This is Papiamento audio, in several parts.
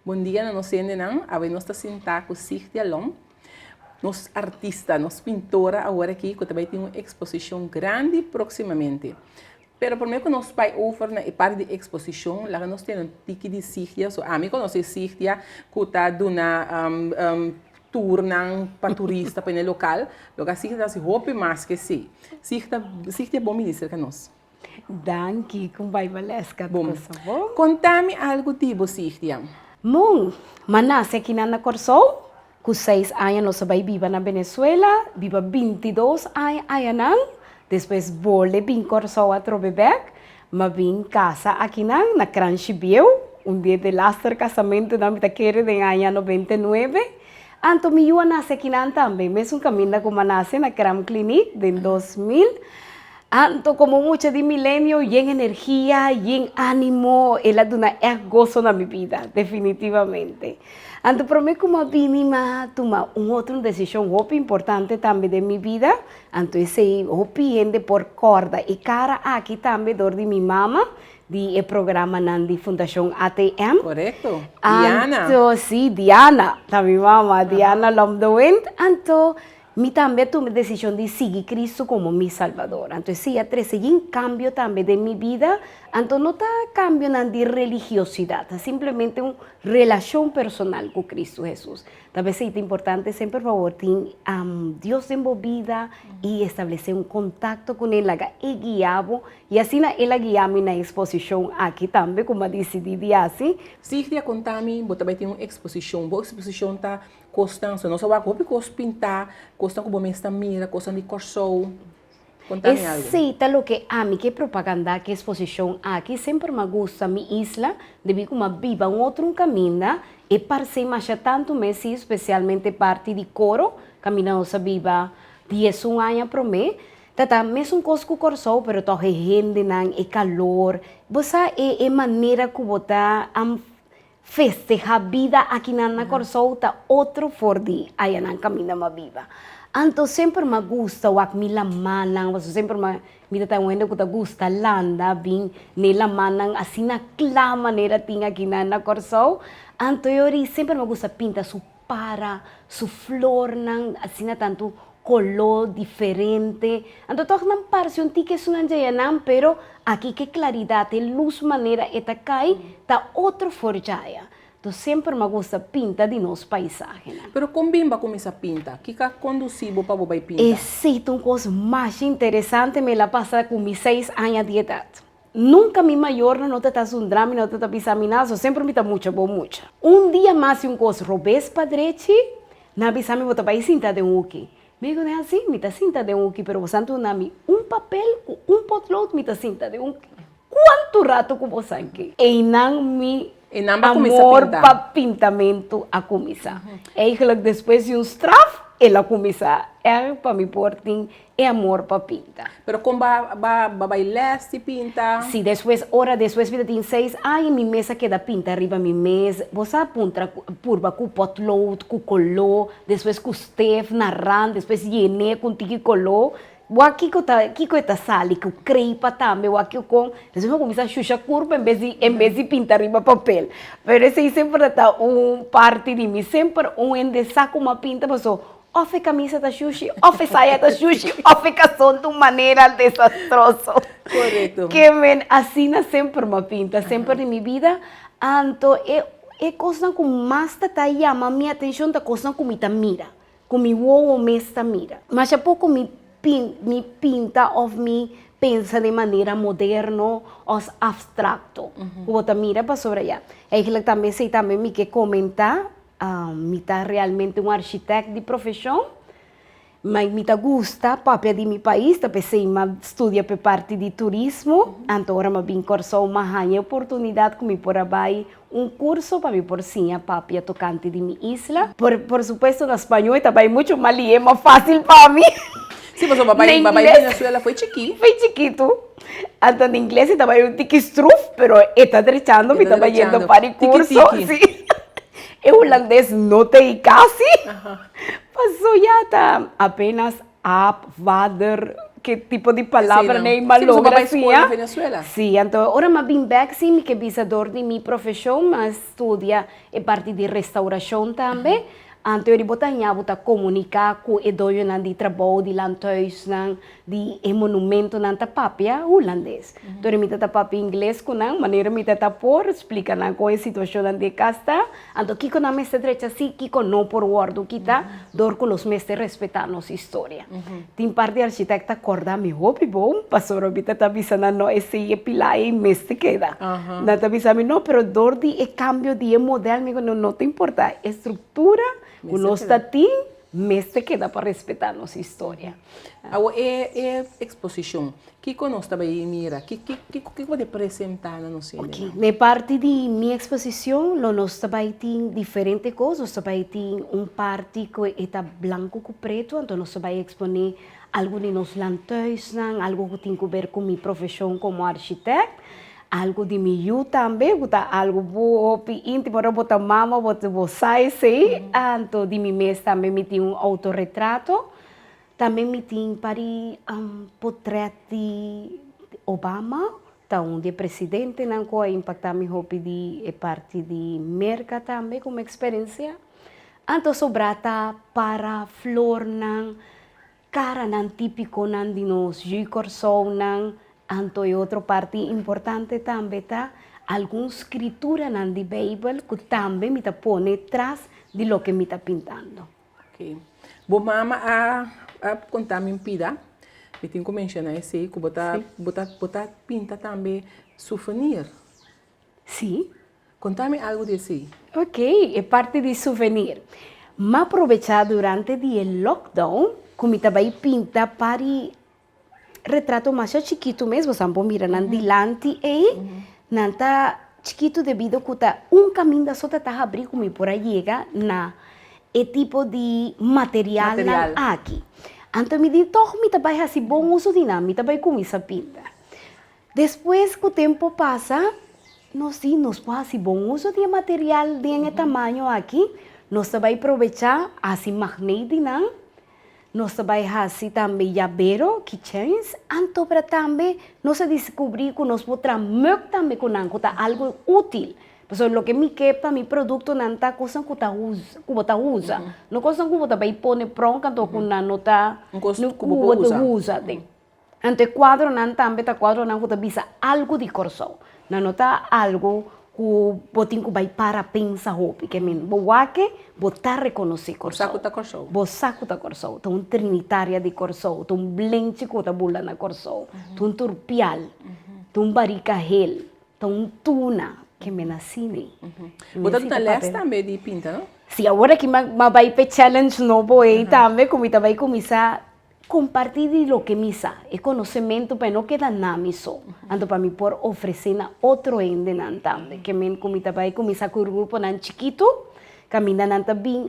Bon dia na nos hendenan. Awe nos ta sintá ku Sigtia Lom, nos artista, nos pintora awor aki ku ta bai tin un eksposishon grandi próksimamente. Pero promé ku nos bai over na e parti di eksposishon, laga nos tene un tiki di Sigtia. So ami konosé Sigtia ku ta duna tournan pa turista pa e lokal. Loke a Sigtia ta hasi hopi mas ke esei. Sigtia, Sigtia bon bini serka nos. Danki ku bai Valeska Bon. Konta mi algu di bo Sigtia. Mon, m'a nase akinan na Kòrsou. Ku seis aña nos a bai biba na Venezuela, biba bintidos aña ayanan, despues bolbe bin Kòrsou atrobe bèk. M'a bin kasa akinan na Kranshi Bieu, un di e delaster kasamentunan mi ta kere den aña 99. Anto mi yu a nase akinan tambe, mesun kaminda ku m'a nase na Kraamkliniek den 2000. Anto komo mucha di milenio yen energia, yen animo, el a duna ègt goso na mi bida, definitivamente. Anto promé ku mi a bini mi a tuma un otro desishon hopi importante tambe den mi bida, anto esei hopi hende por kòrda e kara aki tambe dor di mi mama di e programanan di Fundashon ATM. Korekto, Diana. Anto si, Diana ta mi mama, Diana Lomdewind. Anto Mi tambe a tuma e desishon di sigui Kristu komo mi Salbador. Anto esei a trese yin kambio tambe den mi bida. Anto no ta kambionan di religiosidat, ta simplemente un relashon personal ku Kristu Hesus. Ta p'esei ta importante semper pa bo tin Dios den bo bida i establesé un kontakto kuné, laga E guia bo. I asina El a guia mi na e eksposishon aki tambe ku mi a disidí di hasi. Sigdi a konta mi bo ta bai tin un eksposishon. Bo eksposishon ta Kosnan, so nos a wak hopi kos pintá, kosnan ku bo mes ta mira, kosnan di Kòrsou. Konta mi algu. Esei ta loke ami ke propagandá ku e eksposishon aki. Semper mi a gusta mi isla, debí ku mi a biba un otro un kaminda, e parsé masha tantu mes sí, spesialmente parti di Koro, kaminda nos a biba 11 aña promé. Ta ta mesun kos ku Kòrsou, pero tòg e hendenan, e kalor, bo sa e e manera ku bo ta Festehá bida akinan na Kòrsou ta otro for di ayanan kaminda m'a biba. Anto semper m'a gusta wak mi lamannan, pasobra semper m'a mi ta ta un hende ku ta gusta landa bin n'e lamannan asina kla manera tin akinan na Kòrsou. Anto e ora semper m'a gusta pinta su para, su flornan asina tantu koló diferente. Anto tòg nan parse un tiki esunnan djayanan, pero aki ke klaridat, e lus manera e ta kai ta otro for djaya. Anto semper m'a gusta pinta di nos paisahenan. Pero kon bin bo a kuminsá pinta? Kiko a kondusí bo pa bo bai pinta? Esei ta un kos masha interesante, mi el a pasa ku mi seis aña di edat. Nunca mi mayornan no ta ta zundra mi, no ta ta bisa mi nada, so semper mi ta mucha bo mucha. Un dia mas un cos robes pa drechi, nan a bisa mi bo ta bay sinta den huki. Mi di nan si, mi ta sinta den huki, pero bosan duna mi un papel cu un potlood mi ta sinta den huki. Cuantu rato cu bosan ke? Eynan mi amor pa pintamento a cuminsa. Eigenlijk despues di un straf el a cuminsa erg pa mi por tin E amor pa pinta. Pero kon ba ba ba bai les di pinta? Si, despues ora despues mi ta tin seis aña mi mes a keda pinta riba mi mes. Bo sa puntra ku purba ku potlood, ku koló, despues ku stef na rand, despues yen'é ku un tiki koló. Wak kiko ta kiko e ta sali ku kreipa tambe wak kiko kon. Despues mi a kuminsá shusha kurpa en bes di en bes di pinta riba papel. Pero esei semper ta ta un parti di mi. Semper un hende sa kuma pinta paso Of e camisa ta shushi, of e saya ta shushi, of e cason ta un manera desastroso. Correcto. Ke men asina semper m'a pinta, semper di mi bida. Anto e e cosnan cu mas ta ta yama mi atencion ta cosnan cu mi ta mira, cu mi wowo mes ta mira. Masha poco mi pin mi pinta of mi pensa den manera moderno of abstracto, cu bo ta mira pasobra ya. Eigenlijk tambe esey tambe mi ke comenta. Mi ta realmente un architect di profeshon, ma mi ta gusta papia di mi pais, ta p'esei m'a studia p'e parti di turismo, anto ora m'a bin Kòrsou m'a haña e oportunidat ku mi por a bai un kurso pa mi por siña papia tokante di mi isla. Por por supuesto na spañó e ta bai muchu mas lihé, mas fásil pa mi. Sí, pasobra bo a bai bo a bai Venezuela fo'i chikí. Fo'i chikitu. Anto na ingles e ta bai un tiki struf, pero e ta drechando, mi ta bayendo pa di curso. Tiki tiki. Si. E hulandes no ta ei kasi. Paso ya ta apenas aap, vader, ki tipo di palabra nan. M'a Sí, pasobra logra bai skol na siña. Venezuela. Sí, anto ora m'a bin bek sí mi ke bisa dor di mi profeshon m'a studia e parti di restaurashon tambe. Anto eri bo ta haña bo ta komuniká ku e doñonan di trabou, di landhuisnan, di e monumentonan ta papia hulandes. Anto eri mi ta ta papia ingles ku nan, manera mi ta ta por splika nan kon e situashonnan di e kas ta. Anto kiko nan mester drecha si, kiko no por wòrdu kita dor ku nos mester respetá nos historia. Tin par di architèkt ta kòrda mi hopi bon, pasobra mi ta ta bisa nan no esei e pilá ei mester keda. Nan ta bisa mi no, pero dor di e kambio di e modèl mi no, no ta importá, e struktura ku nos ta tin mester keda pa respetá nos historia. Awor e e eksposishon, kiko nos ta bai mira? Kiko bo ta presentá na nos hendenan? Ok, na e parti di mi eksposishon lo nos ta bai tin diferente kos, nos ta bai tin un parti ku e ta blanku ku pretu, anto nos ta bai eksponé algu di nos landhuisnan, algu ku tin ku ber ku mi profeshon komo architèkt, algu di mi yu tambe ku ta algu hopi íntimo, ora bo ta mama bo sa esei, anto di mi mes tambe mi tin un outoretrato. Tambe mi tin pari potret di Obama, ta un di e presidentenan ku a impaktá mi hopi di e parti di Merka tambe komo eksperensia. Anto sobrá ta para flornan, karanan típikonan di nos yu Kòrsounan. Anto e otro parti importante tambe ta algun skrituranan di Beibel ku tambe mi ta pone tras di loke mi ta pintando. Ok. Bo mama a a konta mi un pida, mi tin ku menshoná esei, ku bo ta bo ta bo ta pinta tambe souvenir. Sí. Konta mi algu di esei. Ok, e parti di souvenir. M'a probechá durante di e lockdown ku mi ta bai pinta pari retrato masha chikitu mes, boso por mira nan dilanti ei, nan ta chikitu debido ku ta un kaminda so ta ta habrí ku mi por a yega na e tipo di materialnan aki. Anto mi di tòg mi ta bai hasi bon uso di nan, mi ta bai kuminsá pinta. Despues ku tempu pasa, nos di nos por hasi bon uso di e material den e tamaño aki, nos ta bai probechá hasi magneet di nan, Nos ta bai hasi tambe yabero, keychains, anto pero tambe nos a descubri cu nos por traha mug tambe cu nan cu ta algo util. Pasobra loke mi ke pa mi productonan ta cosnan cu ta usa, cu bo ta usa, no cosnan cu bo ta bai pone pronk anto cu nan no ta, Un cos cu bo por usa. usa. Anto e kuadronan tambe ta kuadronan ku ta bisa algu di Kòrsou. Nan no ta algu ku bo tin ku bai para pensa hopi. Ke men bo wak-e, bo ta rekonosé Bo sa ku ta Kòrsou. Bo sa ku ta Kòrsou. Ta un trinitaria di Kòrsou, ta un blenchi ku ta bula na Kòrsou, ta un turpial, ta un barika hel, ta un tuna. Ke men asina ei. Bo ta duna lès tambe di pinta, no? Si, awor aki m'a bai p'e challenge nobo ei tambe ku mi ta bai kuminsá Comparti di loke mi sa, e conocemento pa e no keda na mi so, anto pa mi por ofrece na otro hendenan tambe. Ke men cu mi ta bay cuminsa cu gruponan chikito, caminda nan ta bin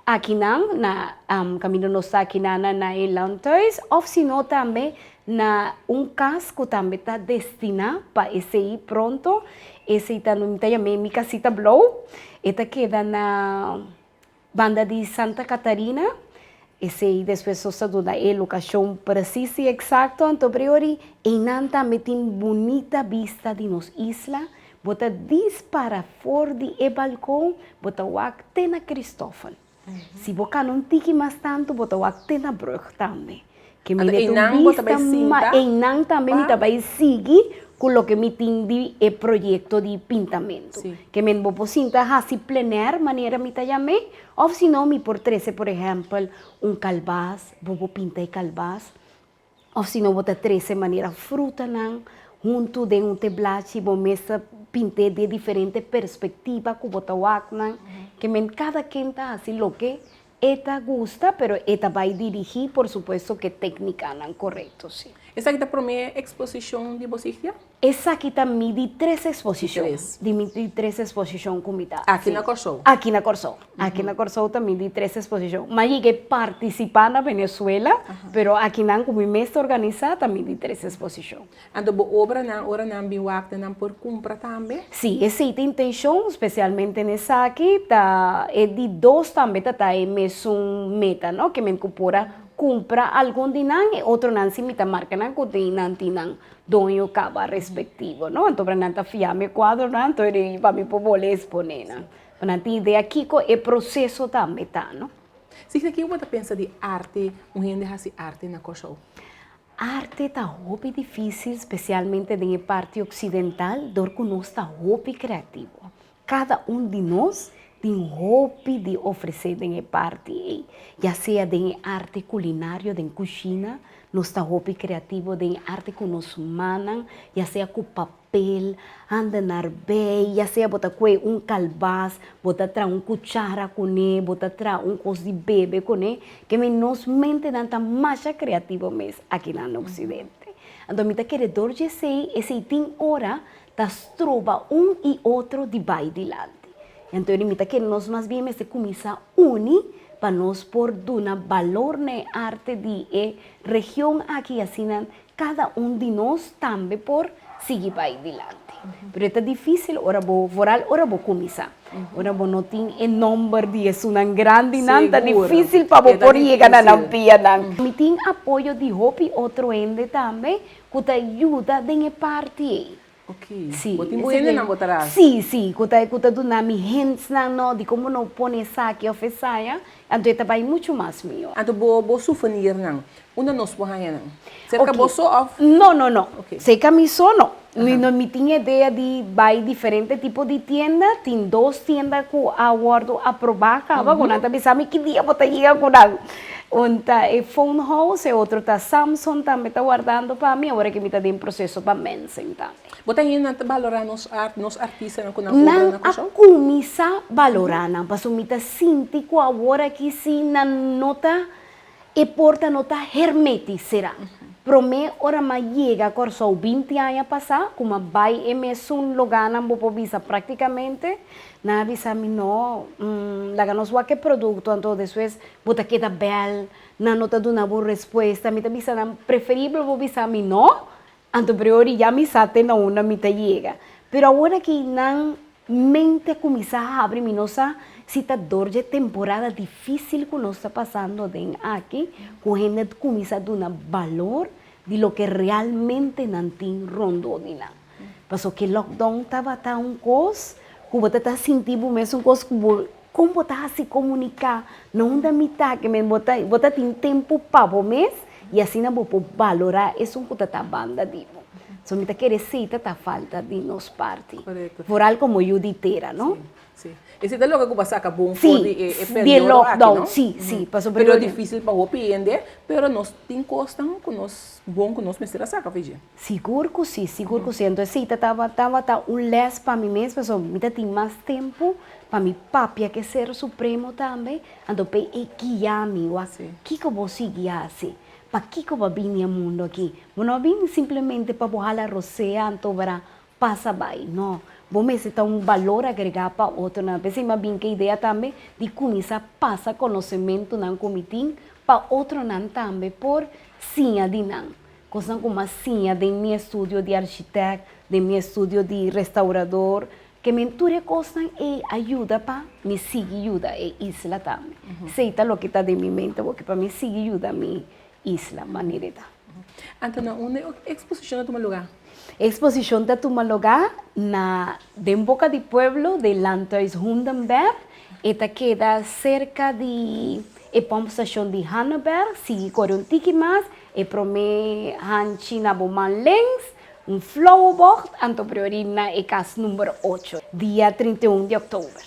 akinan na caminda nos ta akinan na e landhuis of si no tambe na un cas cu tambe ta destina pa esey pronto, esey ta mi ta yam'e mi casita blou, e ta keda na Banda di Santa Catarina, esei despues nos ta duna e locacion precies y exacto, anto priori einan tambe tin bunita bista di nos isla, bo ta dispara for di e balcon, bo ta wak te na Christoffel. Si bo cana un tiki mas tanto bo ta wak te na brug tambe. Ke mi Anto mete un einan bo ta bista bai ma sinta einan tambe mi pa. ta bai sigui ku loke mi tin di e proyekto di pintamentu. Sí. Ke men bo por sinta hasi plenair manera mi ta yam'é òf si no mi por trese por ehèmpel un kalbas, bo por pinta e kalbas òf si no bo ta trese manera frutanan huntu den un teblachi bo mes ta pint'é den diferente perspektiva ku bo ta wak nan. Ke men kada ken ta hasi loke E ta gusta, pero e ta bai dirigí, por supuesto, ku e téknikanan korekto, sí. Esaki ta promé eksposishon di bo Sigtia? Esaki ta mi di tres eksposishon. Di tres. Di mi di tres eksposishon ku mi ta. Aki na Kòrsou? Aki na Kòrsou. Aki na Kòrsou ta mi di tres eksposishon. Mi a yega e partisipá na Venezuela, pero akinan ku mi mes ta organisá ta mi di tres eksposishon. Anto bo obranan ora nan bin wak ta nan por kumpra tambe? Sí, esei ta intenshon, spesialmente na esaki, ta e di dos tambe ta ta e mesun meta, no? Ke men ku por a kumpra algun di nan, e otronan si mi ta marka nan ku tin nan tin nan doño kaba respektivo, no. Anto nan ta fia mi e kuadronan, anto pa mi por bole eksponé nan. Pa nan tin idea kiko e proseso tambe ta, no. Signa, kiko bo ta pensa di arte, un hende hasi arte na Kòrsou? Arte ta hopi difísil, spesialmente den e parti oksidental, dor ku nos ta hopi kreativo. Kada un di nos tin hopi di ofresé den e parti ei, ya sea den e arte kulinario, den kushina, nos ta hopi kreativo den e arte ku nos mannan, ya sea ku papel, handa narbei, ya sea bo ta kue un kalbas, bo ta traha un kuchara kuné, bo ta traha un kos di bebe kuné, ke mi nos mentenan ta masha kreativo mes akinan na oksidente. Anto mi ta kere dor di esei, esei tin ora ta stroba un i otro di bai dilanti. Anto mi ta kere nos mas bien mester kuminsá uni pa nos por duna balor na e arte di e region aki i asina kada un di nos tambe por sigui bai dilanti. Pero e ta difísil ora bo, vooral ora bo kuminsá. Ora bo no tin e nòmber di esunnan grandinan ta difísil pa bo por yega na nan pianan. Mi tin apoyo di hopi otro hende tambe ku ta yuda den e parti ei. Ok. Sí. Bo tin bo hendenan bo ta ras? Sí, sí. Ku ta ku ta duna mi hintsnan no di komo no pone esaki òf esaya, anto e ta bai muchu mas mihó. Anto bo bo souvenirnan, unda nos por haña nan? Serka bo so òf? No, no, no. Serka mi so no. Mi no mi tin idea di bai diferente tipo di tienda. Tin dos tienda ku a wòrdu aprobá kaba ku nan ta bisa mi ki dia bo ta yega ku nan. Un ta e Phone House, e otro ta Samson tambe ta wardando pa mi, awor aki mi ta den proseso pa mensen tambe. Bo ta hende nan ta balorá nos art, nos artistanan ku nan obra na Kòrsou? Nan a kuminsá balorá nan, pasobra mi ta sinti ku awor aki si nan no ta, e porta no ta hermetis será. Promé ora m'a yega Kòrsou 20 aña pasá, ku m'a bai e mesun logánan bo por bisa práktikamente, nan a bisa mi no, laga nos wak e produkto, anto despues Bo ta keda bel, nan no ta duna bo respuesta. Mi ta bisa nan, preferibel bo bisa mi no, anto priori ya mi sa te na unda mi ta yega. Pero awor aki nan mente a kuminsá habri, mi no sa si ta dor dje temporada difísil ku nos ta pasando aden aki, ku hende a kuminsá duna balor di loke realmente nan tin rondó di nan. Pasobra ke lockdown tabata un kos ku bo ta ta sinti bo mes un kos ku bo Kon bo ta hasi komuniká na unda mitá ke men bo ta bo ta tin tempu pa bo mes i asina bo por balorá esun ku ta ta banda di bo. So mi ta kere esei ta ta falta di nos parti. Korekto. Vooral komo yu di tera, no? Si, si. Esei ta loke ku bo a saka bon for di e Si, di e periodo aki, lockdown, no? si, si. Pasobra Periodo difísil pa hopi hende, pero nos tin kosnan ku nos bon ku nos mester a saka for dje. Sigur ku si, sigur ku si. Entonces si ta tabata un les pa mi mes pasobra mi ta tin mas tempu pa mi papia ku e Ser Supremo tambe, anto p'e e guia mi wak kiko bo sigui hasi, pakiko bo a bini e mundu aki. Bo no a bini simplemente pa bo hala rosea anto bara pasa bai, no. Bo mester ta un balor agregá pa otronan. P'esei mi a bin ku e idea tambe di kuminsá pasa konosementunan ku mi tin pa otronan tambe por siña di nan. Kosnan ku m'a siña den mi estudio di architect, den mi estudio di restaurador, ke men tur e kosnan ei a yuda pa mi sigui yuda e isla tambe. Esei ta loke ta den mi mente awor, ke pa mi sigui yuda mi isla manera e ta. Anto na unda e eksposishon ta tuma lugá? E eksposishon ta tuma lugá na den Boka di Pueblo, den Landhuis Hoendenberg. E ta keda serka di e pompstation di Hanneberg, sigui kore un tiki mas, E promé hanchi na bo man links, un flauwe bocht, anto priori na e kas number ocho, dia 31 di òktober.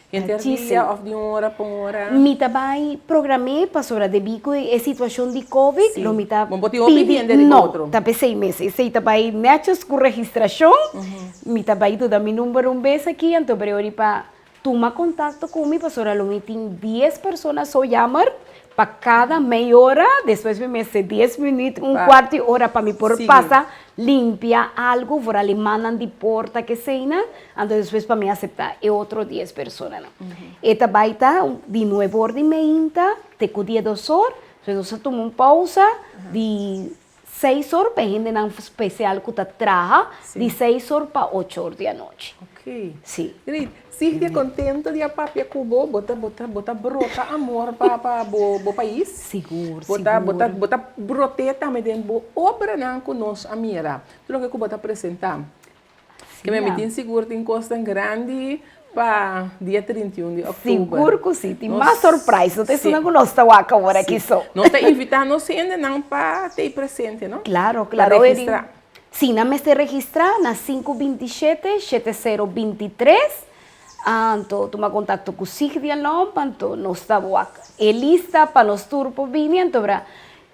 Henter dia òf di un ora pa un ora? Mi ta bai program'é pasobra debí ku e situashon di covid lo mi ta Bo tin hopi pidi hende riba no, otro. ta p'esei mes, esei ta bai nètjes ku registrashon, mi ta bai duda mi number un bes aki anto priori pa Tuma kontakto ku mi pasobra lo mi tin dies persona so yammer pa kada mei ora, despues mi mester dies minüt, un kuarto di ora pa mi por pasa limpia algu, vooral e mannan di porta keseinan, anto despues pa mi aseptá e otro dies personanan. E ta bai ta di nuebe or di meinta te ku diesdos or, despues nos ta tuma un pousa di seis or pa e hendenan spesial ku ta traha di seis or pa ocho or di anochi. Ok. Si. Great. Sigtia contento di a papia cu bo, bo ta bo ta bo ta brota amor pa pa bo bo pais. Sigur, Bo ta bo ta sigur. bo ta brote tambe den bo obranan cu nos a mira. Tur loke cu bo ta presenta. Ke mi tin sigur tin kosnan grandi pa dia 31 di òktober. Sigur ku si, tin mas surprise, no ta esunnan ku nos ta wak awor aki so. Nos ta invitá nos hendenan pa ta ei presente, no? Klaro, klaro. Pa registrá. Si, nan mester registrá na sinku 27, shete sero 23, anto tuma kontakto ku Sigdia Lomp, anto nos ta wak e lista pa nos tur por bini, anto bra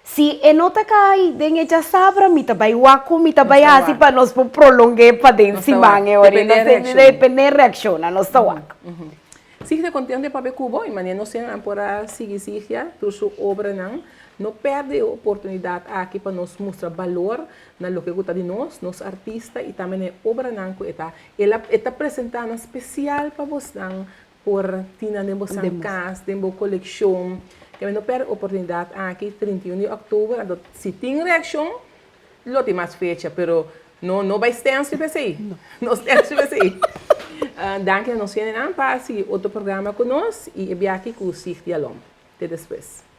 Si e no ta kai den e djasabra mi ta bai wak ku mi ta bai hasi pa nos por prolong'é pa den siman e ora ei. Depende e reakshonnan nos ta wak. Sigria kontento e papia ku bo i manera nos hendenan por a sigui Sigria tur su obranan. No pèrdè e oportunidat aki pa nos mustra balor na loke ku ta di nos, nos artista i tambe na e obranan ku e ta el a e ta presentá nan spesial pa bosnan Por tin nan den bo san cas, den bo coleccion. Kende no perde oportunidad aki, 31 di october, anto si tin reaccion, lo tin mas fecha, pero no no bay stens riba esey. No stens riba esey. Danki na nos hendenan pa sigui otro programa cu nos y e biaha aki cu Sigti Alom. Te despues.